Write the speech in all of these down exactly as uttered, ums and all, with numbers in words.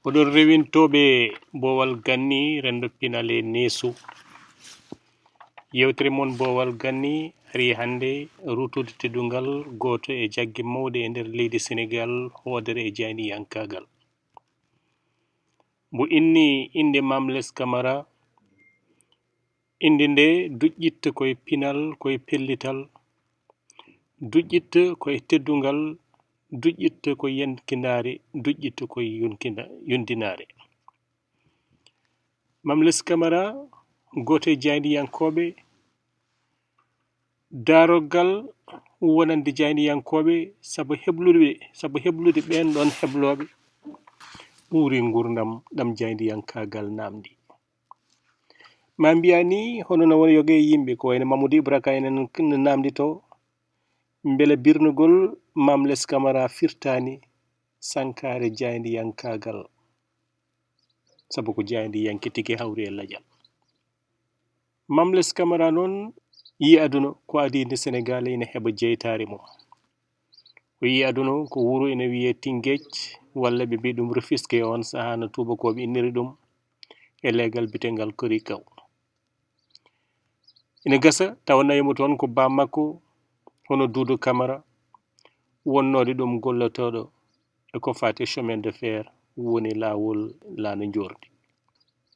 Oɗon rewintooɓe Boowal Ganni, renndo pinal e neesu. Yewtere mon Boowal Ganni ari hannde ruutude teddungal gooto e jagge mawɗe e nder leydi Senegaal, hoodere e jaayndiyankaagal. Mbo inni innde Mame Less Camara, innde nde duƴƴitta koye pinal, koye pellital, duƴƴitta koye teddungal, duƴƴitta koye yankindaare, duƴƴitta koye yonkinda-, yondinaare. Mame Less Camara, gooto e jaayndiyankooɓe, daarorgal wonande jaayndiyankooɓe, sabu heblude, sabu heblude ɓeen ɗoon heblooɓe, ɓuri nguurndam ɗam jaayndiyankaagal naamndi. Ma mbiya ni, hono no woni yoga e yimɓe, ko wayno Mamadou Ibra Kane en no naamndito, mbele birnugol Mame Less Camara firtaani sankaare jaayndiyankaagal, sabu ko jaayndiyanke tigi hawri e lajal. Mame Less Camara noon yii aduna ko adii nde Senegaal ina heɓa jeytaare mum. O yii aduna ko wuro ina wiyee Tingeej, walla ɓe mbiya ɗum Rufisque e oon sahaa no tuubakooɓe inniri ɗum e leegal bitengal Korikaw. Ina gasa tawa nawi mo toon ko baa makko, hono Duudu Kamara, wonnooɗo ɗum gollotooɗo e ko faati e chemin de fer, woni laawol laana njoorndi.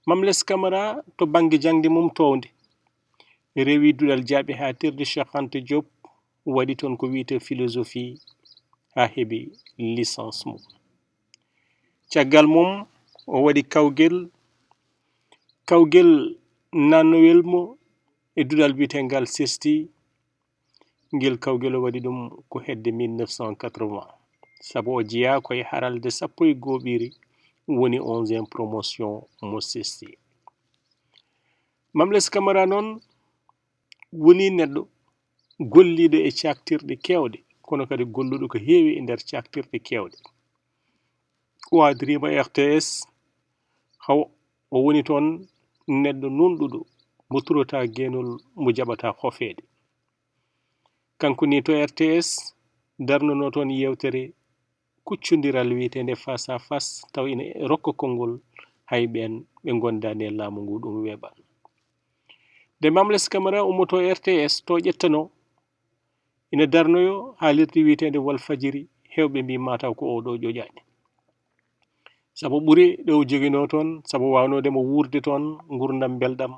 Mame Less Camara, to bannge jaŋde mum toownde, rewi duɗal jaaɓihaatirde Cheikh Anta Diop, waɗi toon ko wiyetee philosophie, haa heɓi licence mum. Caggal mum, o waɗi kawgel, kawgel naatnowel mo e duɗal biyeteengal CESTI. Ngel kawgel o waɗi ɗum ko hedde mille neuf cent quatre-vingts, sabu o jeyaa ko e haralde sappo e gooɓiri, woni onzième promotion mo CESTI. Mame Less Camara noon woni neɗɗo golliiɗo e caktirɗe keewɗe, kono kadi golluɗo ko heewi e nder caktirɗe keewɗe. O adriima R T S, haw o woni toon neɗɗo nunɗuɗo mo turata geenol, mo jaɓata hofeede. Kanko ni to R T S darnuno toon yewtere kuccondiral wiyeteende Face à Face, taw ina rokka konngol hay ɓeen ɓe ngondaani e laamu ngu, ɗum weeɓa. Nde Mame Less Camara ummoto R T S to ƴettano, ina darnoyo haalirde wiyeteende Walfadjiri, heewɓe mbii mataw ko oɗo ƴoƴaani. Sabu ɓuri ɗo o joginoo toon, sabu waawnoode mo wuurde toon nguurndam mbelɗam,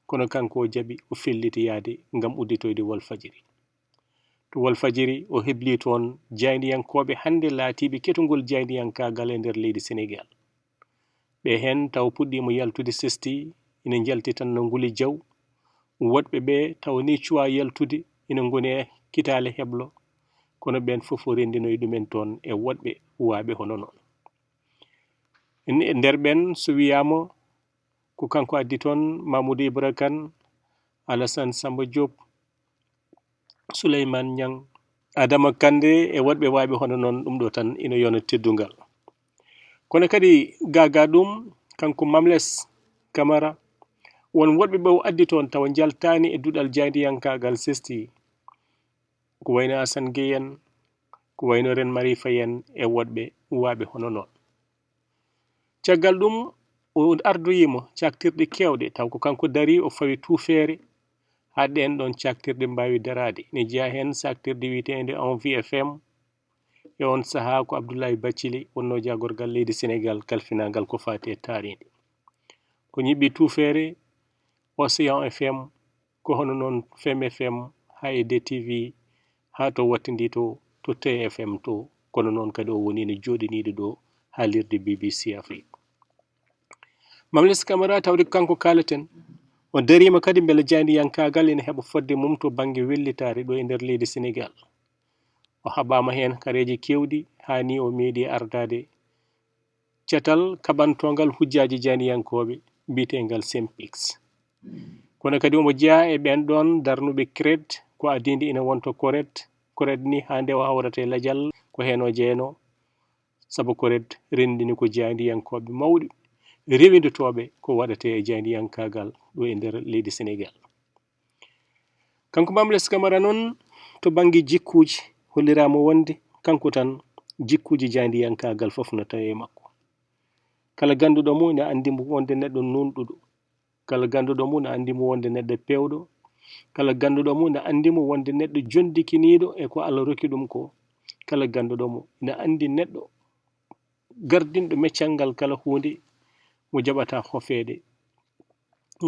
kono kanko o jaɓi, o felliti yahde ngam udditoyde Walfadjiri. To Walfadjiri, o hebli toon jaayndiyankooɓe hannde laatiiɓe ketungol jaayndiyankaagal e nder leydi Senegaal. Ɓe heen taw puɗɗiima yaltude CESTI, ina njalti tan no nguli jaw. Woɗɓe ɓe taw ni cuwaa yaltude, ina ngoni e kitaale heblo, kono ɓeen fof o renndinoyi ɗumen toon e woɗɓe waaɓe hono noon. E nder ɓeen, so wiyaama ko kanko addi toon Mamoudou Ibra Kane, Alassane Samba Diop, Souleymane Niang, Adama Kandé e woɗɓe waaɓe hono noon, ɗum ɗo tan ina yona teddungal. Kono kadi gaa gaa ɗum, kanko Mame Less Camara, won woɗɓe ɓe o addi toon tawa njaltaani e duɗal jaayndiyankaagal CESTI, ko wayno Assane Gueye en, ko wayno Reine Marie Faye en e woɗɓe waaɓe hono noon. Caggal ɗum, o ardoyiima caktirɗe keewɗe, taw ko kanko darii, o fawi tuufeere, haa ɗeen ɗoon caktirɗe mbaawi daraade. Ene jeyaa heen caktirɗe wiyeteende Envie F M, e oon sahaa ko Abdoulaye Bathily wonnoo jaagorgal leydi Senegaal kalfinaangal ko faati e taariindi. O ñiɓɓi tuufeere Océan F M, ko hono noon Fem F M, haa e D T V, haa to wattindi to, to T F M to, kono noon kadi o woni ene jooɗiniiɗo ɗo haalirde B B C Afrique. Mame Less Camara, tawde ko kanko kaaleten, o dariima kadi mbele jaayndiyankaagal ene heɓa fodde mum to bannge wellitaare ɗo e nder leydi Senegaal. O haɓaama heen kareeji keewɗi, haa ni o meeɗi ardaade catal kaɓantoongal hujjaaji jaayndiyankooɓe mbiyeteengal SYNPICS. Kono kadi omo jeyaa e ɓeen ɗoon darnuɓe CRED, ko adii nde ina wonta CORED. CORED ni, haa nde o hawrata e lajal, ko heen o jeyanoo, sabu CORED renndini ko jaayndiyankooɓe mawɓe rewindotooɓe ko waɗetee e jaayndiyankaagal ɗo e nder leydi Senegaal. Kanko Mame Less Camara noon, to bannge jikkuuji, holliraama wonde kanko tan jikkuuji jaayndiyankaagal fof no tawi e makko. Kala gannduɗo mo ina anndi mo wonde neɗɗo nuunɗuɗo. Kala gannduɗo mo ina anndi mo wonde neɗɗo peewɗo. Kala gannduɗo mo ina anndi mo wonde neɗɗo jonndikiniiɗo e ko Allah rokki ɗum ko. Kala gannduɗo mo ina anndi neɗɗo gardinɗo meccal ngal kala huunde, mo jaɓata hofeede,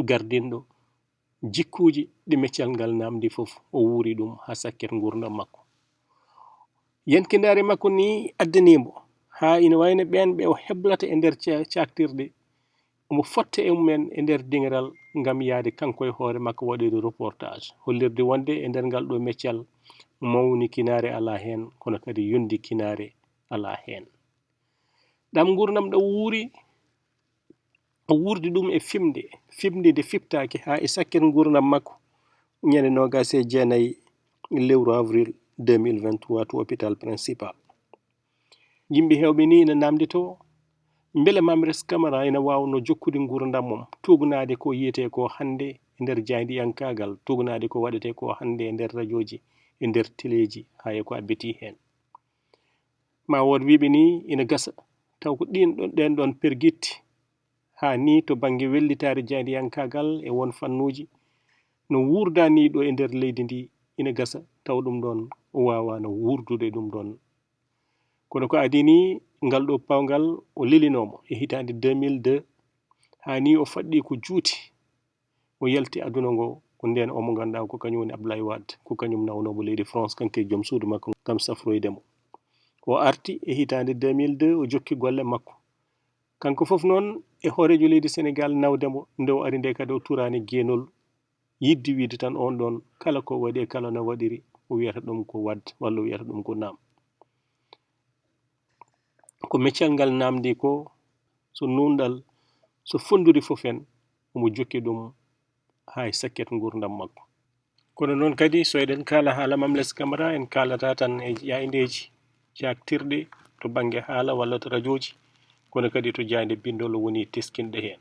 gardinɗo jikkuuji ɗi meccal ngal naamndi fof, o wuuri ɗum haa sakket nguurndam makko. Yankindaare makko ni addanii mo, haa ina wayno ɓeen ɓe o heblata e nder ca-, caaktirɗe, omo fotta e mumen e nder diŋiral ngam yahde kanko e hoore makko waɗoyde reportage, hollirde wonde e nder ngal ɗo meccal mawnikinaare alaa heen, kono kadi yondikinaare alaa heen. Ɗam nguurndam ɗo wuuri, o wuurdi ɗum e fimde, fimde nde fiɓtaaki haa e sakket nguurndam makko, ñande noogaas e jeenayi lewru avril deux mille vingt-trois to hôpital principal. Yimɓe heewɓe ni ina naamnditoo, mbele Mame Less Camara ina waawno jokkude nguurndam mum, tuugnaade ko yiyetee ko hannde e nder jaayndiyankaagal, tuugnaade ko waɗetee ko hannde e nder rajooji, e nder teleeji, haa e ko abbitii heen. Ma wood wiyɓe ni ina gasa, taw ko ɗiin ɗon, ɗeen ɗon pergitte, haa ni to bannge wellitaare jaayndiyankaagal e won fannuuji, no wuurdaa ni ɗo e nder leydi ndi, ina gasa taw ɗum ɗon o waawaano wuurdude ɗum ɗon. Kono ko adii ni ngal ɗo pawngal o lelinoo mo e hitaande deux mille deux, haa ni o faɗɗii ko juuti. O yalti aduna ngo, ko ndeen o mo ngannduɗaa ko kañum woni Abdoulaye Wade, ko kañum nawnoo mo leydi France, kanko e joom suudu makko ngam safroyde mo. O arti e hitaande deux mille deux, o jokki golle makko. Kanko fof noon e hooreejo leydi Senegaal nawde mo, nde o ari nde kadi o turaani geenol, yiɗde wiyde tan oon ɗoon kala ko waɗi e kala no waɗiri, o wiyata ɗum ko waɗ walla o wiyata ɗum ko naam. Ko meccal ngal naamndi ko, so nuunɗal, so fonnduri fof en, omo jokki ɗum haa e sakket nguurndam makko. Kono noon kadi, so eɗen kaala haala Mame Less Camara, en kaalata tan e jaayndeeji caaktirɗe to bannge haala walla to rajooji, kono kadi to jaaynde binndol o woni teskinɗo heen.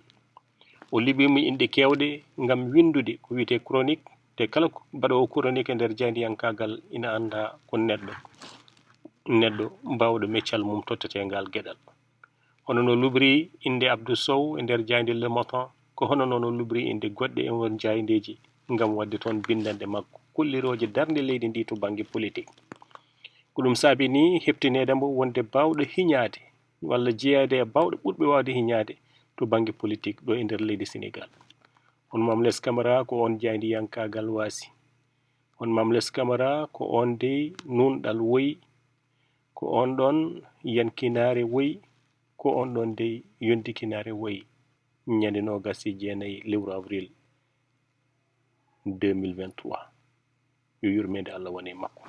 O liɓiima inɗe keewɗe ngam winndude ko wiyetee chronique, te kala ko baɗoowo chronique e nder jaayndiyankaagal ina annda ko neɗɗo, neɗɗo baawɗo meccal mum tottetee ngal geɗal. Hono no lubri innde Abdou Sow e nder jaaynde Le Matin, ko hono noon o lubri innde goɗɗe e won jaayndeeji ngam waɗde toon binndanɗe makko kollirooje darnde leydi ndi to bannge politique. Ko ɗum saabi ni heɓtineede mbo wonde baawɗo hiñaade walla jeyaade e baawɗo ɓurɓe waawde hiñaade to bannge politique ɗo e nder leydi Senegaal. Hono Mame Less Camara ko oon jaayndiyankaagal waasi. Hono Mame Less Camara ko oon dey nuunɗal woyi, ko oon ɗoon yankinaare woyi, ko oon ɗoon dey yondikinaare woyi, ñande noogaas e jeenayi lewru avril deux mille vingt-trois. Yo yurmeende Allah wone e makko.